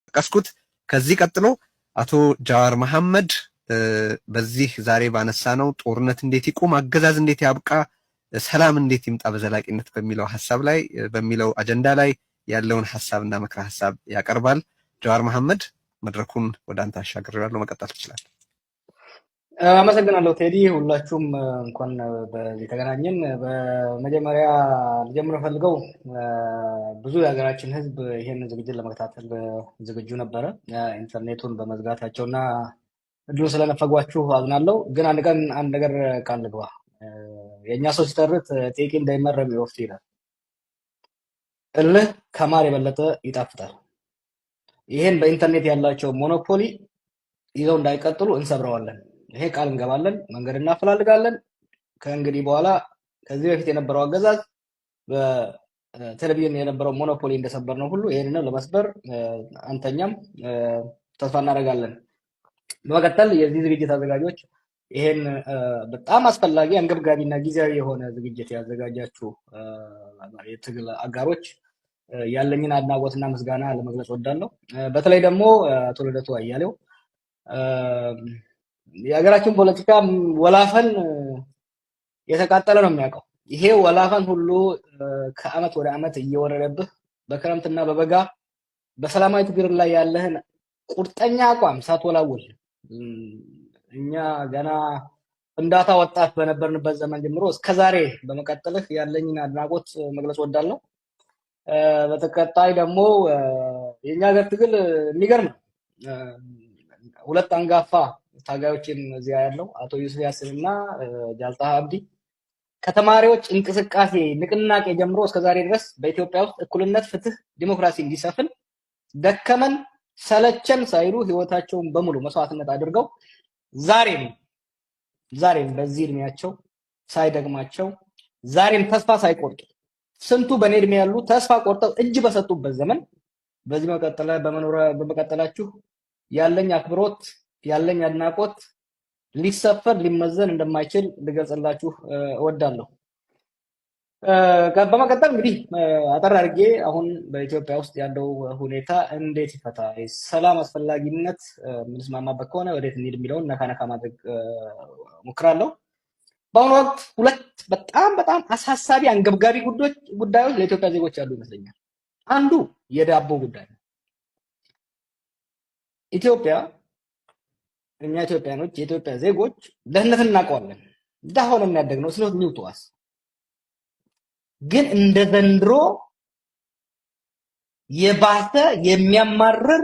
እንደጠቀስኩት ከዚህ ቀጥሎ አቶ ጃዋር መሐመድ በዚህ ዛሬ ባነሳነው ጦርነት እንዴት ይቁም፣ አገዛዝ እንዴት ያብቃ፣ ሰላም እንዴት ይምጣ በዘላቂነት በሚለው ሀሳብ ላይ፣ በሚለው አጀንዳ ላይ ያለውን ሀሳብና ምክረ ሀሳብ ያቀርባል። ጃዋር መሐመድ፣ መድረኩን ወደ አንተ አሻግሬያለሁ። መቀጠል ትችላለህ። አመሰግናለሁ ቴዲ። ሁላችሁም እንኳን በዚህ ተገናኘን። በመጀመሪያ ልጀምር ፈልገው ብዙ የሀገራችን ሕዝብ ይሄንን ዝግጅት ለመከታተል ዝግጁ ነበረ። ኢንተርኔቱን በመዝጋታቸው እና እድሉ ስለነፈጓችሁ አዝናለሁ። ግን አንድ ቀን አንድ ነገር ቃል ልግባ። የእኛ ሰው ሲተርት "ጤቂ እንዳይመረም ይወፍት" ይላል። እልህ ከማር የበለጠ ይጣፍጣል። ይሄን በኢንተርኔት ያላቸው monopoly ይዘው እንዳይቀጥሉ እንሰብረዋለን። ይሄ ቃል እንገባለን። መንገድ እናፈላልጋለን። ከእንግዲህ በኋላ ከዚህ በፊት የነበረው አገዛዝ በቴሌቪዥን የነበረው monopoly እንደሰበር ነው ሁሉ ይህንን ለመስበር አንተኛም፣ ተስፋ እናደርጋለን። በመቀጠል የዚህ ዝግጅት አዘጋጆች፣ ይሄን በጣም አስፈላጊ፣ አንገብጋቢ እና ጊዜያዊ የሆነ ዝግጅት ያዘጋጃችሁ የትግል አጋሮች ያለኝን አድናቆትና ምስጋና ለመግለጽ እወዳለሁ። በተለይ ደግሞ አቶ ልደቱ አያሌው፣ የሀገራችን ፖለቲካ ወላፈን የተቃጠለ ነው የሚያውቀው። ይሄ ወላፈን ሁሉ ከአመት ወደ አመት እየወረደብህ በክረምትና በበጋ በሰላማዊ ትግል ላይ ያለህን ቁርጠኛ አቋም ሳትወላውል እኛ ገና ፍንዳታ ወጣት በነበርንበት ዘመን ጀምሮ እስከ ዛሬ በመቀጠልህ ያለኝን አድናቆት መግለጽ እወዳለሁ። በተቀጣይ ደግሞ የእኛ ሀገር ትግል የሚገርም ነው። ሁለት አንጋፋ ታጋዮችን እዚያ ያለው አቶ ዩሱፍ ያስን እና ጃልጣሃ አብዲ ከተማሪዎች እንቅስቃሴ ንቅናቄ ጀምሮ እስከ ዛሬ ድረስ በኢትዮጵያ ውስጥ እኩልነት፣ ፍትህ፣ ዲሞክራሲ እንዲሰፍን ደከመን ሰለቸን ሳይሉ ህይወታቸውን በሙሉ መስዋዕትነት አድርገው ዛሬም ዛሬም በዚህ እድሜያቸው ሳይደግማቸው፣ ዛሬም ተስፋ ሳይቆርጡ፣ ስንቱ በእኔ እድሜ ያሉ ተስፋ ቆርጠው እጅ በሰጡበት ዘመን በዚህ በመቀጠላችሁ ያለኝ አክብሮት፣ ያለኝ አድናቆት ሊሰፈር ሊመዘን እንደማይችል ልገልጽላችሁ እወዳለሁ። በመቀጠል እንግዲህ አጠር አድርጌ አሁን በኢትዮጵያ ውስጥ ያለው ሁኔታ እንዴት ይፈታ፣ ሰላም አስፈላጊነት የምንስማማበት ከሆነ ወዴት እንሂድ የሚለውን ነካ ነካ ማድረግ ሞክራለሁ። በአሁኑ ወቅት ሁለት በጣም በጣም አሳሳቢ፣ አንገብጋቢ ጉዳዮች ለኢትዮጵያ ዜጎች ያሉ ይመስለኛል። አንዱ የዳቦ ጉዳይ ነው። ኢትዮጵያ፣ እኛ ኢትዮጵያኖች፣ የኢትዮጵያ ዜጎች ድህነትን እናውቀዋለን። ድሃ ሆነን ያደግነው it's not new to us፣ ግን እንደ ዘንድሮ የባሰ የሚያማርር